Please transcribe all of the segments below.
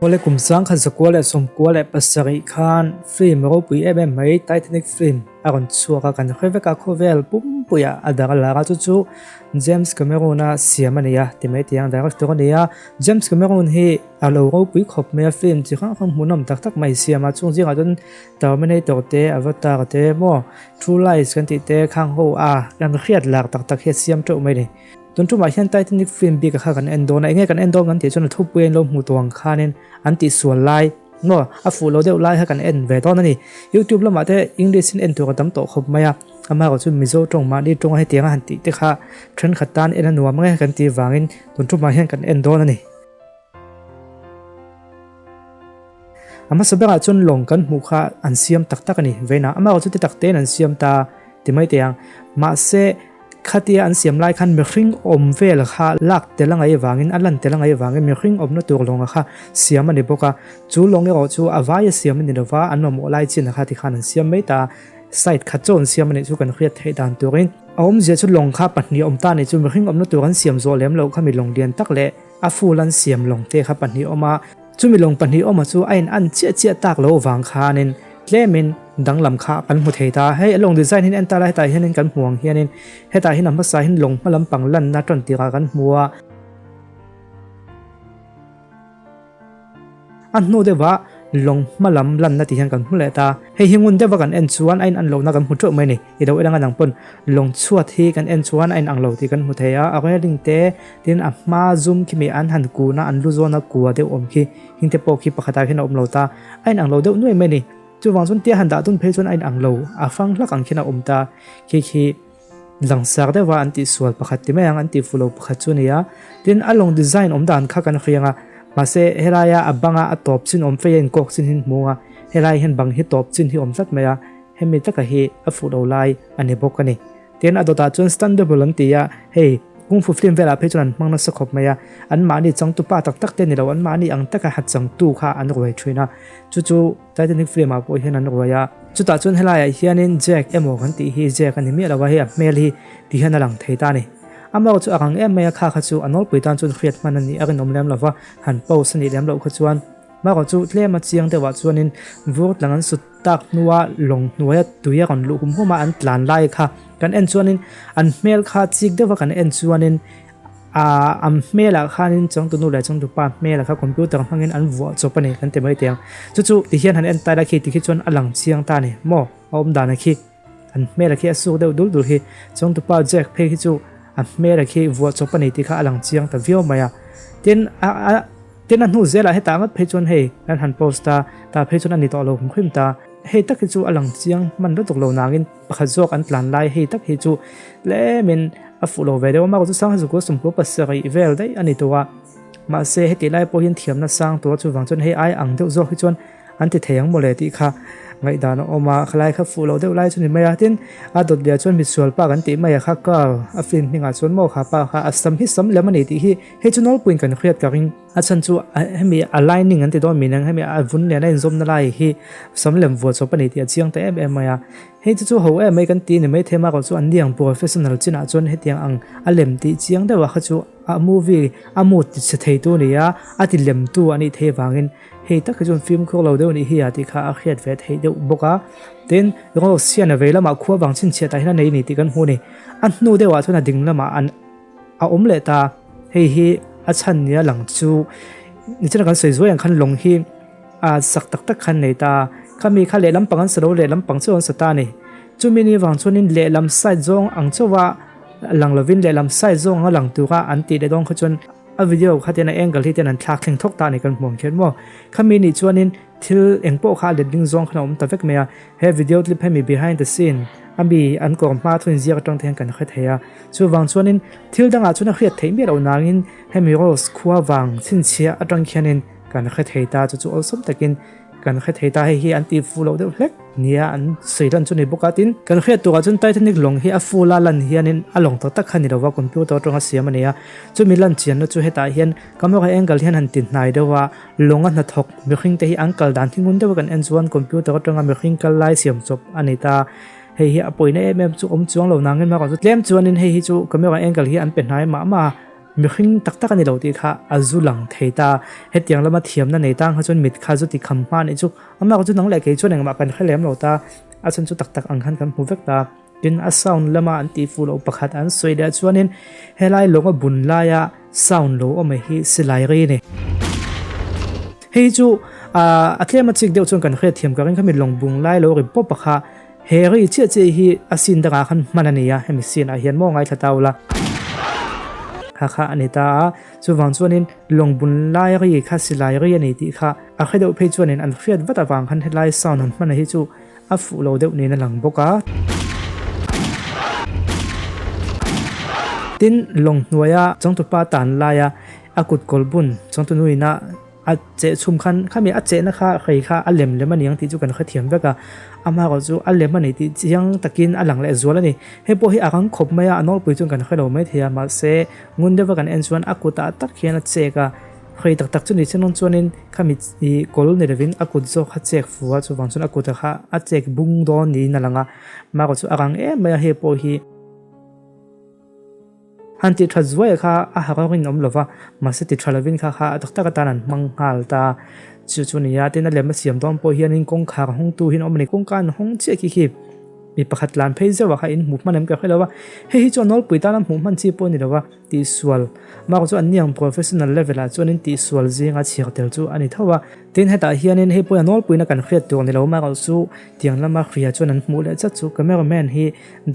Awle kum 1997 khan film ropui em em mai Titanic film a rawn chhuak a, kan hre vek a khawvel pumpuiah a dar a lar a, chu chu James Cameron-a siam a ni a ti mai tih ang director a ni a. James Cameron hi a lo ropui khawp mai a, film chi hrang hrang hmuhnawm tak tak mai siam a, chung zingah chuan Terminator te, Avatar te maw True Lies kan tih te khang ho a kan hriat lar tak tak hi a siam teuh mai a ni. Tun tumah hian Titanic film bik a kha kan en dawn a, enge kan en dawn kan tih chuan a thupui a inlo hmuh tawh ang khanin an tihsual lai maw a fuh lo deuh lai kha kan en ve dawn a ni. Youtube lamah te English in en tur a tam tawh khawp mai a, amaherawh chu Mizo tawng mahni tawnga hetianga han tih te kha thenkhat tan en a nuam nge kan tih vangin tun tumah hian kan en dawn a ni. A hmasa berah chuan lawng kan hmuh kha an siam tak tak a ni veina, amaherawh chu ti tak tein an siam ta ti mai teh ang. Mahse khatia an siam lai khan mihring awm vel kha lak tel a ngaih avangin, a lan tel a ngaih avangin mihring awmna tur lawnga kha siam a ni bawk a. Chu lawng erawh chu a vaia siam a ni lova, an mamawh lai chin kha tikhan an siam mai ta a, side khat chaw an siam a nih chu kan hriat theih dan turin. A awmzia chu lawng kha pahnih awm ta a nih chu mihring awmna tur an siam zawh lem loh kha mi lawng lian tak leh a full an siam lawng te kha pahnih awm a, chumi lawng pahnih awma chu a in an chiah chiah tak lo vang khanin tlemin danglam kha kan hmu thei ta. Hei a lawng design hin en ta la hetah hianin kan hmu ang hianin hetah hian a hmasa hin lawng hma lampang lanna tan tirah kan hmu a, A hnu deuhah lawng hma lam lanna tih hian kan hmu leh ta. Hei hi ngun deuha kan en chuan a inang lohna kan hmu teuh mai a ni. I lo en anga nang pawn lawng chhuat hi kan en chuan a inang lo tih kan hmu thei a. A railing te tin a hma zum khi mi an han kun a, an lu zawna kua deuh awm khi hing te pawh khi pakhatah khian a awm lo ta. A inang lo deuh nuai mai a ni. Chuvang chuan tia han dah dun phei chuan a inang lo, a fang hlak ang khian a awm ta. Khi khi. Langsar deuha an tihsual pakhat ti mai ang, an tihfuh lo pakhat chu a ni a. Tin, a lawng design awm dan kha kan hriang a, mahse helaia a banga a tawp chin awm fei a inkawk chin hi an hmu ang a, helai hian bang hi tawp chin hi awm tlat mai a, hemi taka hi a fuh lo lai a ni bawk a ni. Tin, a dawtah chuan standable an ti a, hei Kung Fu film velah phei chuan an hmang nasa khawp mai a, anmahni changtu pa tak tak te ni lo, anmahni ang taka ha changtu kha an ruai thin a, chu chu Titanic film ah pawh hian an ruai a, chutah chuan helaiah hianin Jack emaw kan tih hi Jack a ni miah lo a, hei a hmel hi ti hian a lang thei ta a ni. Amaw chu a rang em mai a, kha kha chu a nawlpui tan chuan hriat hman a nih a rinawm lem lo va, han pose a nih lem loh kha chuan marawh chu tlem a chiang deuhah chuanin vur tlang an sut tak hnua lawng hnuaia tui a rawn luh hum hum a an tlan lai kha kan en chuanin an hmel kha chik deuha kan en chuanin Ahh an hmelah khanin changtunu leh changtupa hmelah kha computer hmangin an vuah chawp a ni kan ti mai teh ang. Chu chu ti hian han en ta ila khi tikhi chuan a lang chiang ta a ni maw a awm dan a khi an hmelah khi a suk deuh dul dul hi changtupa Jack phei khi chu a hmelah khi vuah chawp a ni tih kha a lang chiang ta viau mai a. Tin a a tin a hnu zelah hetah ngawt phei chuan hei kan han post a tah phei chuan a ni tawh lo hrim hrim ta. Hei tak hi chu a lang chiang hman lutuk lo nangin pakhat zawk an tlan lai hei tak hi chu tlemin a fuh lo ve deuh a, mah chu sangha zukua sawmkua pasarih vel daih a ni tawh a, mahse heti lai pawh hian thiamna sang tawh a chuvang chuan hei ai ang deuh zawk hi chuan an ti thei ang mawle tih kha ngaihdan a awm a, khalai kha fuh loh deuh lai chu ni mai a, tin a dawt leh ah chuan misual pa kan tih mai a kha Carl a film hmingah chuan maw kha pa kha a sam hi sam lem a ni tih hi hei chu nawlpuiin kan hriat ka ring. A chhan chu hemi a lining an ti dawn min ang hemi a vun nen a inzawmna lai hi sam lem vuah chawp a ni tih a chiang ta em em mai a. Hei chu chu ho em mai kan ti ni mai thei a erawh chu an ni ang professional chinah chuan hetiang ang a lem tih chiang deuh a kha chu a movie a mood ti chhe thei tu a ni a, a ti lem tu a nih theih avangin hei tak hi chuan fimkhur lo deuh a nih hi a tih kha a hriat ve theih deuh bawk a. Tin, Rose hian a vei lamah khua vang chhinchhiah tah hian a nei a ni tih kan hmu a ni. A hnu deuhah chuan a ding lamah an. A awm leh ta, hei hi a chhan nia lang chu nichina kan sawi zuai ang khan lawng hi a sak tak tak khan nei ta, khami kha lehlam pang an sa lo lehlam pang chauh an sa ta a ni. Chumi ni vang chuanin lehlam side zawng ang chauha lang lovin lehlam side zawng anga lang tura an tih leh dawn kha chuan a video kha ten a angle hi ten an thlak thleng thawk ta a ni kan hmu ang khian maw. Khami nih chuanin thil eng pawh kha a letling zawng khan a awm ta vek mai a, he video clip hemi behind the scene a mi an kawr hma thu inziak atang te hian kan hre thei a. Chuvang chuanin thil dangah chuan a hriat theih miah loh nangin hemi Rose khua vang chhinchhiah atang khianin kan hre thei ta, chu chu awlsam takin kan hre thei ta, hei hi an tih fuh loh deuh hlek nia an sawi lan chu ni bawk a, tin kan hriat turah chuan Titanic lawng hi a full a lan hianin a lawng tak tak kha ni lova computer atanga siam a ni a, chumi lan chianna chu hetah hian camera angle hian han ti hnai deuh a, lawnga hnathawk mihring te hi an kal dan hi ngun deuha kan en chuan computer atanga mihring kal lai siam chawp a ni ta. Hei hi a pawina em em chu awm chuang lo nangin erawh chu tlem chuanin hei hi chu camera angle hi an pe hnai mah mah a. Mihring tak tak a ni lo tih kha a zu lang thei ta. Hetiang lama thiamna nei tang kha chuan mit kha zu ti kham hma anih chu. Amah chu nang leh kei chuan engmah kan hre lem lo ta. A chhan chu tak tak ang khan kan hmu vek ta. Tin, a sound lama an tih fuh loh pakhat an sawi leh chuanin helai lawnga bun laia sound lo awm hi silai ri a ni. Hei chu a tlema chik deuh chuan kan hriatthiam ka ring kha mi lawng bung lai lo ri pawp a kha. He ri chiah chiah hi a scene dangah khan hman a ni a, hemi scene ah hian maw ngaithla ta ula. Kha kha a ni ta a, chuvang chuanin lawng bun lai ri kha silai ri a ni tih kha a hre deuh phei chuanin an hriat vat avang khan helai sound han hman a hi chu a fuh lo deuh niin a lang bawk a. Tin, lawng hnuaia changtupa tan laia a kut kawl bun changtunuina A cheh chhum khan khami a chehna kha hrei kha a lem lem a ni ang tih chu kan hrethiam vek a, amaherawh chu a lem a ni tih chiang takin a lang leh zual a ni. Hei pawh hi a rang khawp mai a, a nawlpui chuan kan hre lo mai thei a, mahse ngun deuha kan en chuan a kutah tak hian a chek a, hrei tak tak chu ni chiang dawn chuanin khami ih kawl ni lovin a kut zawk kha chek fu a, chuvang chuan a kutah kha a chek bung dawn niin a lang a, amaherawh chu a rang em mai a hei pawh hi. Han tih that zuai kha a ha rawngin awm lova, mahse ti tha lovin kha kha a tak tak atan an hmang nghal ta. Chu chu nia, tin a lem a siam dawn pawh hianin kawngkhar hawngtu hian awm a ni. Kawngka an hawng chiah khi khi mi pakhat tlan phei zeuh ah kha in hmuh hman em ka hre lo a, hei hi chu a nawlpui tana hmuh hman chi pawh a ni lo a, tihsual mah chu an niang professional level ah chuanin tihsual zinga chhiar tel chu a ni tho a. Tin hetah hianin hei pawhin a nawlpuina kan hriat tur ni lo mah chu tiang lama hria chuan an hmuh leh chat chu cameraman hi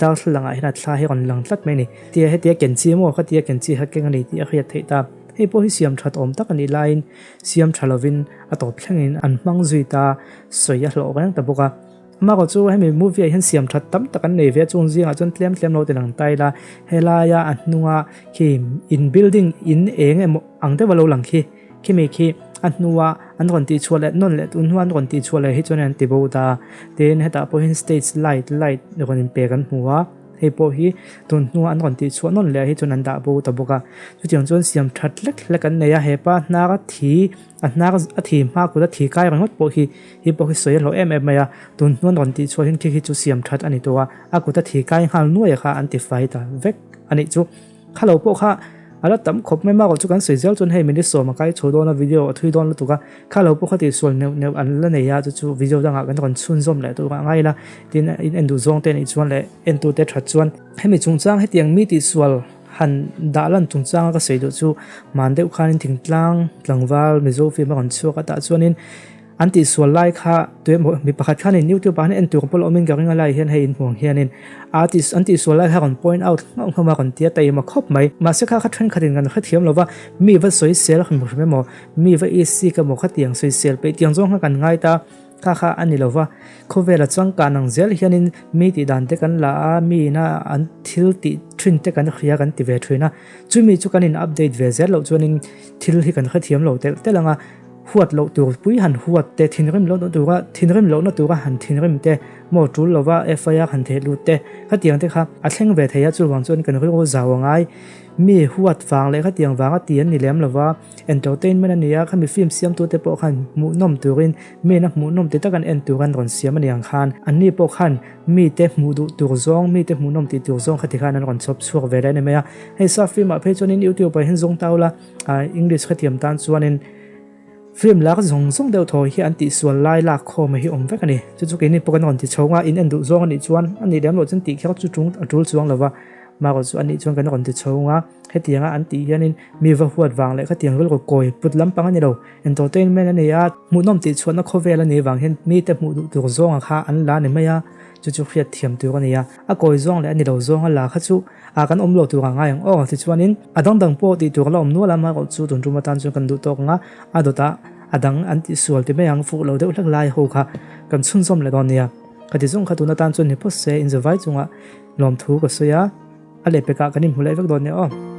Darthlalang ah hian a thla hi rawn lang tlat mai a ni. Tia hetia ken chi maw khatia ken chi kha keng a ni tih a hriat theih ta. Hei pawh hi siam that awm tak a nih laiin siam tha lovin a tawp thlengin an hmang zui ta sawi a hlawh reng ta bawk a. Amaherawh chu hemi movie ah hian siam that tam tak an nei ve a chung zingah chuan tlem tlem lo ti lang ta ila helaia a hnunga khi in building in eng emaw ang deuh a lo lang khi. Khimi khi a hnua an rawn tih chhuah leh nawn leh tun hnua an rawn tih chhuah leh hi chuan an ti bo ta a, tin hetah pawh hian stage light light rawn inpe kan hmu a, hei pawh hi tun hnua an rawn tih chhuah nawn leh hi chuan an dah bo ta bawk a, chutiang chuan siam that hlek hlek an nei a, hepa hnar a thi a hnar a thi hma kut a thi kai ringawt pawh hi hi pawh hi sawi a hlawh em em mai a, tun hnua an rawn tih chhuah hian khi khi chu siam that a ni tawh a, a kut a thi kai nghal nuai kha an ti fai ta vek a nih chu. Kha lo pawh kha a la tam khawp mai marawh chu kan sawi zel chuan hei minute sawm a kai chho dawn a video a thui dawn lutuk a, kha lo pawh kha tihsual neuh neuh an la nei a chu chu video dangah kan rawn chhunzawm leh tur a ngai ila tin in en duh zawng te nih chuan leh entu te that chuan hemi chungchang hetiang mi tihsual han dah lan chungchanga ka sawi duh chu hman deuh khanin thingtlang tlangval Mizo film a rawn chhuak a tah chuanin An tihsual lai kha tuemaw mi pakhat khanin YouTube ah hian en tur pawh la awmin ka ring a lai hian hei inhmuang hianin a tih an tihsual lai kha rawn point out nghauh nghauh a rawn ti a taima khawp mai. Mahse kha kha thenkhatin kan hrethiam lova mi va sawisel hrim hrim emaw mi va isik emaw khatiang sawisel peih tiang zawng kha kan ngai ta kha kha a ni lova khawvela changkan ang zel hianin mi tih dan te kan la a mi ina an thil tih thin te kan hria kan ti ve thin a chumi chu kan in update ve zel loh chuanin thil hi kan hrethiam lo telh telh ang a. Huat loh tur pui han huat te, thinrim lohna tura thinrim lohna tura han thinrim te, maw tul lova FIR han theh lut te, khatiang te kha a thleng ve thei a, chuvang chuan kan rilru zau a ngai. Mi huat vang leh khatiang vanga ti an ni lem lova, entertainment a ni a, khami film siamtute pawh khan hmuhnawm turin miin a hmuhnawm ti tak an en tur an rawn siam a ni ang khan, anni pawh khan mite hmuh duh tur zawng, mite hmuhnawm tih tur zawng khati khan an rawn chhawp chhuak ve leh a ni mai a. Hei sap film ah phei chuanin YouTube ah hian zawng tau la. English hrethiam tan chuanin film lak zawng zawng deuh thaw hi an tihsual lai lak khawm hi awm vek a ni. Chu chu keini pawh kan rawn ti chho nga, in en duh zawng a nih chuan a nih lem loh chuan tih kher chu tung a tul chuang lo va, marawh chu a nih chuan kan rawn ti chho nga, hetianga an tih hianin mi va huat vang leh khatiang rilru kawi put lampang a ni lo. Entertainment a ni a, hmuhnawm tihchhuahna khawvel a nih vang hian mite hmuh duh tur zawnga kha an la ni mai a, chu chu hriat thiam tur a ni a, a kawi zawng leh a ni lo zawnga la kha chu A kan awm lo tur a ngai ang aw tichuanin a dang dang pawh tih tur a la awm nual a amaherawh chu tun tum atan chuan kan duh tawk ang a, a dawtah a dang an tihsual ti mai ang fuh lo deuh hlek lai ho kha kan chhunzawm leh dawn nia. Ka ti zawng kha tun atan chuan ni phawt se inzawvai chungah lawmthu ka sawi a, a lehpekah kan inhmu leh vek dawn nia aw.